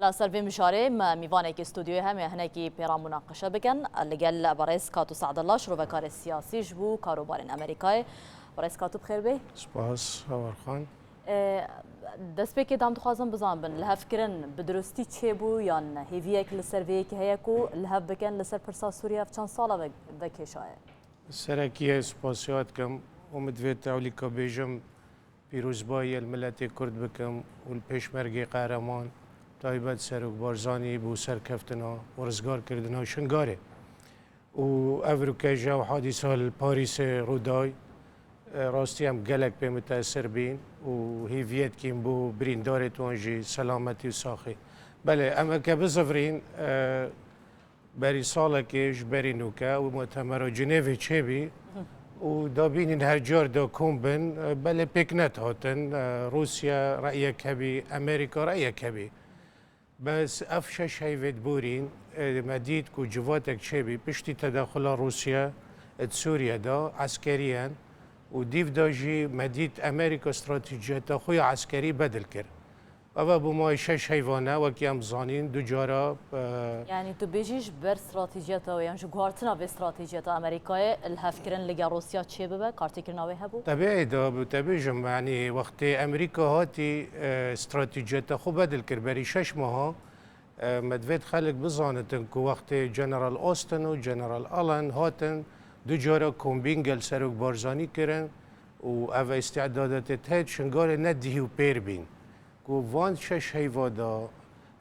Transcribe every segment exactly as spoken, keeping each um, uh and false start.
La ser vê mijarê me mîvanekî stûdyoyê heme hinekî pê re munaqeşe bikin. Li gel berêz Kato Se'dullah, şirovekarê siyasî ji bo karobarên Amerîkayê. Berêz Kato, bi xêr bê. Spas, Hawarxan. E, destpêkê de em dixwazin bizanbin, lihevkirin bi dirustî çêbû yan hêviyek li ser vê yekê heye ku lihev bikin li ser pirsa Sûriye? Ev çend sal e ve, vekêşaye? Serekî ez spasiya dikim û min divê tewlîka bêjim, pîrozbayî li miletê Kurd bikim û li Pêşmergê Qehreman, taybet Serok Barzanî bo serkeftina û rizgarkirina Şingalê. Û evroke ji ew hadîsa li Parîsê rûday, e, rastî em gelek pê mutesir bîn û hêviyê dikîn bo birîndarê wan jî selametî û saxî. Belê, em eke bizivirîn, e, berî salekê ji berî nûke û mutemera Cinêvê çêbî û da bînîn her car da kom bin, e, belê pêk nedihatin, e, Rûsya reyek hebî, Amerîka reyek hebî. Bes ev şeş heyvê diborîn, e, me dît ku civatek çêbî piştî tedexula Rûsya di Sûriye de eskeriyen û dîv de jî me dît Amerîka stratejiyeta xwe ya eskerî bedil kir. Ev bû mayî şeş heyvan e, wekî em zanîn, du cara, e, Yanî tu bêjî ji ber stratejiyeta wê yan ji guhartina vê stratejiyeta Amerîkayê lihevkirin li gel Rûsya çêbibe, kartêkirina wê hebû? Tebî da, bi te bêjim, yanî wextê Amerîka hatî, e, stratejiyeta xwe bedil kir berî şeş meha, e, me divêt xelk bizanitin ku wextê General Austin û General Allen hatin, du cara kombîn gel Serok Barzanî kirin û ev îstidadatê têt Şingalê ne dihî û pêr bîn. Ku van şeş heyva de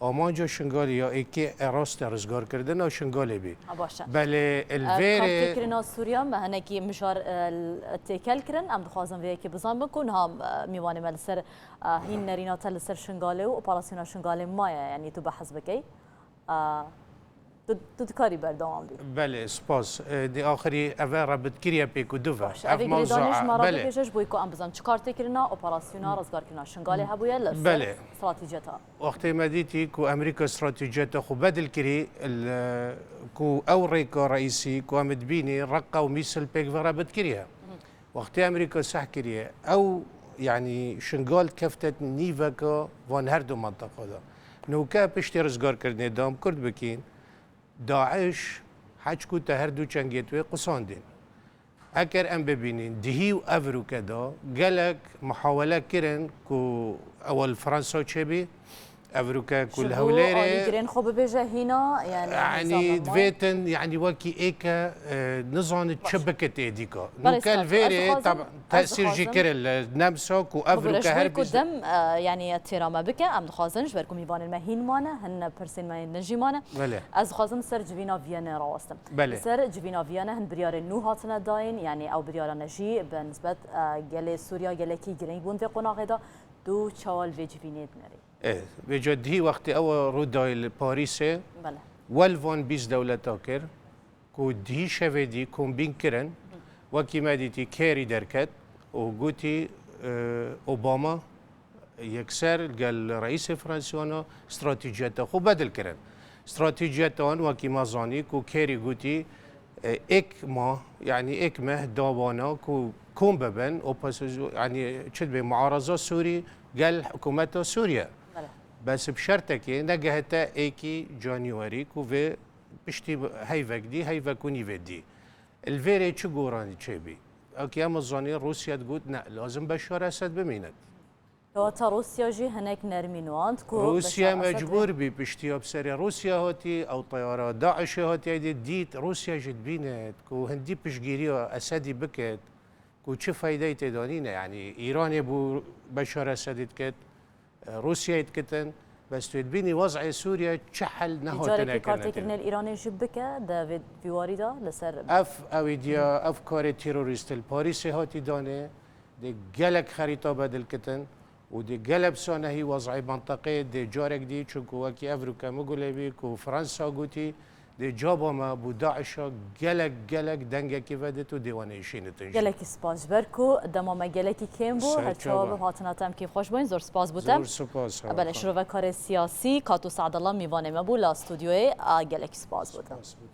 amanca Şingalê ya êkê e rast e rizgarkirina Şingalê bî. Ha, baş e. Belê E, li vêrê kartêkirina Sûriya me hinekî mijar, e, l-, têkel kirin. Em dixwazin vê yekê bizanbin ku niha, e, mîvanê me li ser, e, hîn nerîna te li ser Şingalê û operasyona Şingalê maye, yanî tu behs bikey. E, tu, tu dikarî berdewam bî. Belê, spas. E, di axirî ev e rebitkiriye pêk û du ve. Baş e. Ev Evê mewzua, girêdanê ji me re belê. Bibêje ji bo ku em bizan çi kartêkirina operasyona rizgarkirina Şingalê hebûye li ser Belê. Stratejiyeta. Wextê me dîtî ku Amerîka stratejiyeta xwe bedil kirî, li, ku ew rêka reîsî ku em dibînî Reqqa û Mîsil pêk ve rebit kiriye. Wextê Amerîka seh kiriye, ew, yanî Şingal kefte nîveka van her du menteqa de. Nûke piştî rizgarkirinê de em Kurd bikîn, DAIŞ, HCK û te her du çengêt wê qusandîn. Eger em bibînin dihî û evroke de gelek muhawele kirin ku ew li Fransa çêbî, evroke ku Ji li bo Hewlêrê alîgirên xwe bibêje hîna, yanî yanî nîzama divêtin, yanî wekî êke, e, nizanit çi bikit êdîka. Nûke li vêrê tab-, tesîr jî kirin li Nemsa ku evroke her bîst dem, e, yanî têra me bike, em dixwazin ji ber ku mîvanên me hîn mane, hin pirsên me hîn jî mane. Belê. Ez dixwazim ser civîna Viyane rawestim. Belê. Li ser civîna Viyane hin biryarên nû hatine dayîn, yanî ew biryarane jî bi nisbet, e, gelê Sûriya gelekî girîng bûn vê qonaxê de. Tu çawa li vê civînê dinerî? E, vêca dihî wextê ew rûdayî li Parîsê Belê. Wel van bîst dewleta kir ku dihî şevê dî kombîn kirin. Wekî me dîtî Kerry derket û gotî, e, Obama yekser gel reîsê Fransiyana stratejiyeta xwe bedil kirin. Stratejiyeta wan wekî me zanî ku Kerry gotî, e, êk ma, yanî êk meh da wana ku kom bibin, opozisyon, yanî çi dibê muaraza Sûrî gel hikûmeta Sûriye. Belê. Bes bi şertekê negehete êkî Canîwarî ku vê piştî heyvek dî, heyvek û nîvê dî. Li vêrê çi goranî çêbî? Wekî em zanî Rûsya digot, ne, lazim Beşar Esed bimînit. Kewata Rûsya jî hinek nermî nûand ku Rûsya Beşar Esed mecbûr bî piştî ya bi serê Rûsya hatî, ew teyara DAIŞê hatî, êdî dît, Rûsya jî dibîne ku hindî piştgîriya Esedî biket, ku çi feydeyê tê de nîne. Yanî Îranê bû Beşar Esedî diket, Rûsyayê dikitin, bes tu dibînî wez'ê Sûriye çi hel nehatine kirinê. Carekî kartêkirinê li Îranê jî bike de vê, vî warî de li ser Ev, ew îdiya, ev karê terorîst li Parîsê hatî danê, dê gelek xerîta bedil kitin û dê gelek bi sanehî wez'ê menteqê dê carek dî, çunku wekî evroke min gulê bî ku Fransa gotî, dê caba me bo DAIŞa gelek, gelek dengekî vedit û dê wan êşînitin jî. Gelekî spas ji ber ku dema me gelekî kêm bû, her çawa bû hatina te em kêfxweş bûn, zor spas bo te. Zor spas. Belê, şirovekarê siyasî Kato Se'dullah mîvanê me bû la stûdyoyê, a gelekî spas bo te. Spas bo te.